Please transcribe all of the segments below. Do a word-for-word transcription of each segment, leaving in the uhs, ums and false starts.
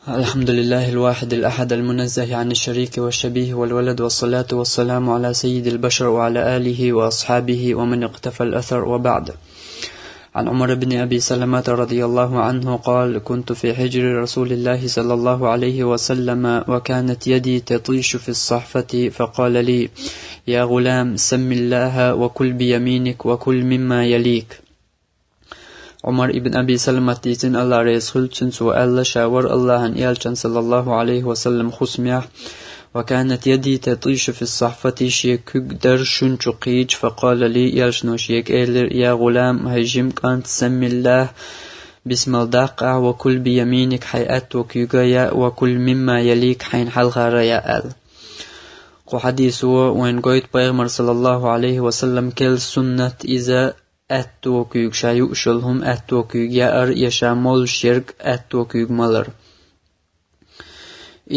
الحمد لله الواحد الأحد المنزه عن الشريك والشبيه والولد، والصلاة والسلام على سيد البشر وعلى آله وأصحابه ومن اقتفى الأثر، وبعد. عن عمر بن أبي سلمة رضي الله عنه قال: كنت في حجر رسول الله صلى الله عليه وسلم، وكانت يدي تطيش في الصحفة، فقال لي: يا غلام، سم الله وكل بيمينك وكل مما يليك. Ӏумар ибн Аби Саламат дийцина, Аллах реза хуьлда цунна, цо аьлла, ша вара Аллахьан элчан, саллаллаху Ӏалайхи ва саллам, хӀусамехь: وكانت يدي تطيش في الصحفة, шен куьг дара шун чу кхийча, فقال لي, элчано шега элира: يا غلام, хӀай жима кӀант, سم الله, бисмал даккха ахь, وكل بيمينك, хьайн аьтто куьйга яа, وكل مما يليك, хьайна хьалхара яа, аьлла. Кху хьадисо вайна гойту пайхамар, саллаллаху Ӏалайхи ва саллам, керла суннат иза, аьтто куьйга, ша юуш йолу хӀума аьтто куьйга яар я ша молуш ерг аьтто куьйга малар.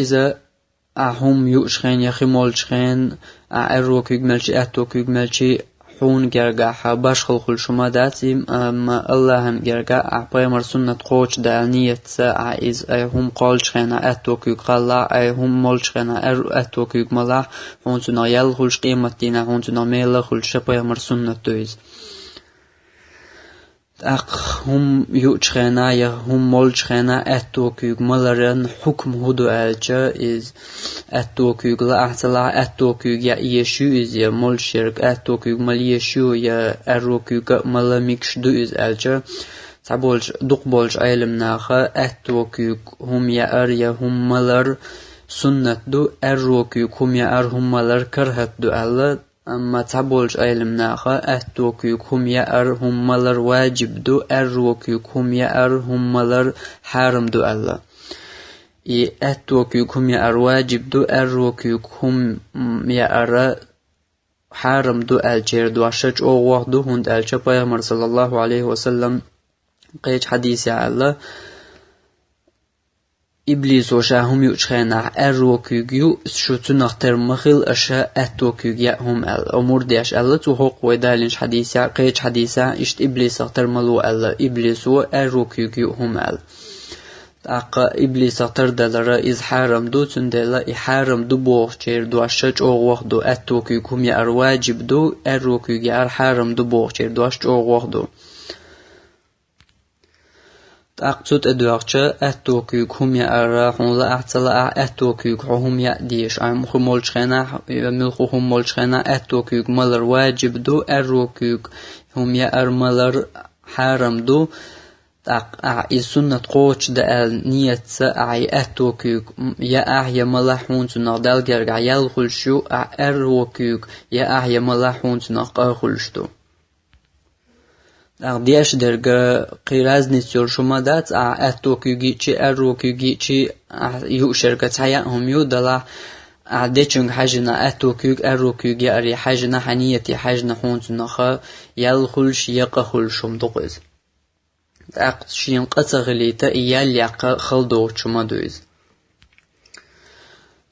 Иза ахь хӀума юучу хенахь я хи молчу хенахь, ахь аьрро куьйга мелчи, аьтто куьйга мелчи, хьуна гергахь башхалла хуьлуш хӀума дац и, амма Аллахьан гергахь ахь пайхамар суннат кхочушдаьлла ниятца ахь иза, ай хӀума кхоллучу хенахь аьтто куьйга кхаллахь, ай хӀума молчу хенахь аьрро аьтто куьйга малахь, хьуна цунах ял хуьлуш, къематдийнахь хьуна цунах мела хуьлуш, ша пайхамар суннат ду иза. ТӀаккха хӀума юучу хенахь я хӀума молчу хенахь аьтто куьйга маларан хьукма хӀун ду аьлча, иза аьтто куьйга лаахь ца лаахь, аьтто куьйга яа езаш ю иза, я молуш ерг аьтто куьйга мала езаш ю, я аьрро куьйга а мала мегаш ду иза аьлча, цхьаболчу, дукхахболчу Ӏеламнаха аьтто куьйга хӀума яар я хӀума малар суннат ду, аьрро куьйга хӀума яар, хӀума малар карахӀат ду аьлла. Амма цхьаболчу Ӏеламнаха аьтто куьйга хӀума яар, хӀума малар ваджиб ду, аьрро куьйга хӀума яар, хӀума малар хьарам ду аьлла. И аьтто куьйга хӀума яар ваджиб ду, аьрро куьйга хӀума яар хьарам ду аьллачеран дош чӀогӀа воккха ду, хӀунда аьлча пайхамар, саллаллаху Ӏалайхи ва саллам, кхечу хьадисехь аьлла: Иблисо ша хӀума юучу хенахь аьрро куьйга юу, шу цунах тера ма хила, аша аьтто куьйга яа хӀума аьлла. Оцу мурдеша аьлла, цо хӀокху вай далийначу хьадисехь, кхечу хьадисехь, иштта иблисах тера ма ло аьлла, иблисо аьрро куьйга юу хӀума аьлла. ТӀаккха иблисах тардалар иза хьарам ду, цундела и хьарам ду бохучеран дош чӀогӀа воккха ду, аьтто куьйга хӀума яар ваджиб ду, аьрро куьйга яар хьарам ду бохучеран дош чӀогӀа воккха ду. ТӀаккха цу тӀе доьгӀча, аьтто куьйга хӀума яар, хьуна лаахь ца лаахь, аьтто куьйга хьо хӀума яа дезаш, ахь хӀума хи молчу хенахь, я муьлхха хӀума молчу хенахь, аьтто куьйга малар ваджиб ду, аьрро куьйга хӀума яар, малар хьарам ду. ТӀаккха ахь и суннат кхочушдан аьлла ниятца ахь и аьтто куьйга яахь я малахь, хьуна цунах Далла гергахь ял хуьлуш ю, ахь аьрро куьйга яахь я малахь, хьуна цунах къа хуьлуш ду. ТӀаккха деш дерг кхин разница йолуш хӀума дац, ахь аьтто куьйга йиъчи, аьрро куьйга йиъчи, ахь юуш ерг цхьа яа хӀума ю, делахь ахь дечуьнга хьаьжжина аьтто куьйга, аьрро куьйга яаре хьаьжжина, хьан нияте хьаьжжина, хьуна цунах ял хуьлуш я къа хуьлуш хӀума ду-кх иза. ТӀаккха шена къа ца хилийта, и ял яккха хала доцуш хӀума ду иза.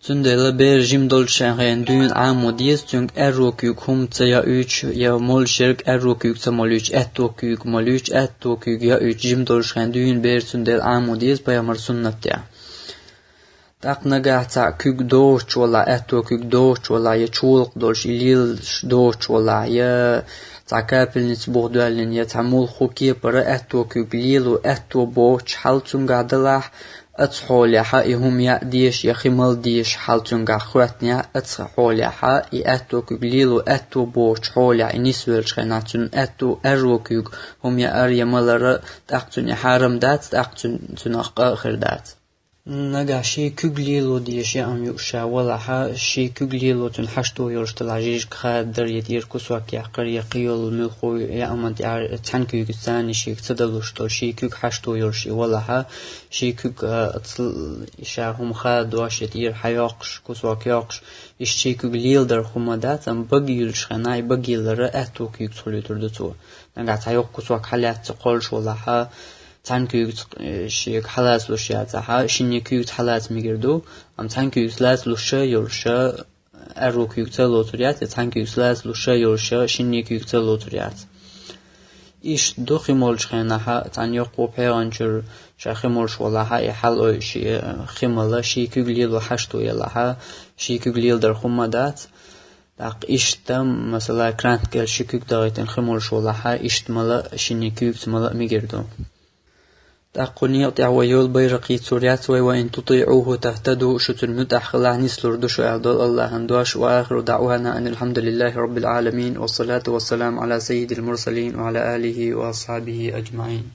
Цундела бер жима долчу шен хенахь дуьйна Ӏамо деза, цуьнга аьрро куьйга хӀума ца яуьйтуш, я молуш ерг аьрро куьйга ца молуьйтуш, аьтто куьйга молуьйтуш, аьтто куьйга яуьйтуш, жима долчу шен хенахь дуьйна бер цундела Ӏамо деза пайхамар суннат тӀехь. ТӀаккха нагахь цхьаъ куьг догӀучу валахь, аьтто куьг догӀучу валахь, я чолакх долуш и лелаш догӀучу валахь, я цхьа капельница буха доьллина, я цхьа муьлхха кепара аьтто куьг лело аьтто богӀучу хьал цуьнгахь далахь, оцу хьолехь и хӀума яа дезаш я хи мала дезаш хьал цуьнгахь хоьттинехь, оцу хьолехь и аьтто куьг лело аьтто богӀучу хьолехь и нисвеллачу хенахь цуьнан аьтто аьрро куьг хӀума яар я малар, тӀаккха цуьнан и хьарам дац, тӀаккха цуьн-, цуьнах къа а хир дац. Нагахь шен куьг лело дезаш яа хӀума юуш ша валахь, шен куьг лело цуьнан хьашто йолуш далахь, жижиг хададар я тӀера кусок яккхар я кхин йолу муьлхха яа хӀуманна тӀехь цхьана куьйгаца царна шега ца далуш долу шен куьг хьашто йолуш и валахь, шен куьг, а, ц-, ша хӀума хадош я тӀера хьайоккхуш, кусок йоккхуш, иштта шен куьг леладар хӀума дац, амма бага йиллачу хенахь и бага йиллар аьтто куьйгаца хуьлуьйтур ду цо. Нагахь цхьа йоккха кусок хьалаьцна кхоллуш валахь, цхьана куьйгаца, э, шега хьалацалуш яцахь, шинне куьйгаца хьалаца мегар ду, амма цхьана куьйгаца лацалуш йолуш, аьрру куьйгаца лоцур яц, я цхьана куьйгаца лацалуш йолуш, шинне куьйгаца лоцур яц. Иштта ду хи молчу хенахь, цхьана йоккхо пхьегӀанчуьра ша хи молуш валахьа, и хьал ой ши, хи мала ши куьг лело хьашт ву елахьа, ши куьг лелдар хӀумма дац. ТӀаккха иштта, масала, крант кӀел ши куьг дагӀийтина хи молуш валахьа, иштта мала шини куьгца мала мигир ду. ТӀаккха кху некъа тӀехь вай йолу байракх йицур яц вай: «Ва ин тутиӀуху тахтаду», шу цуьнан муьтӀахь хилахь, нислур ду шу аьлла долу Аллахьан дош. Ва ахиру даӀвана анил хьамдулиллахи роббил Ӏаламин, ва салату ва салам Ӏала саййидил мурсалин ва Ӏала алихи ва асхьабихи аджмаӀин.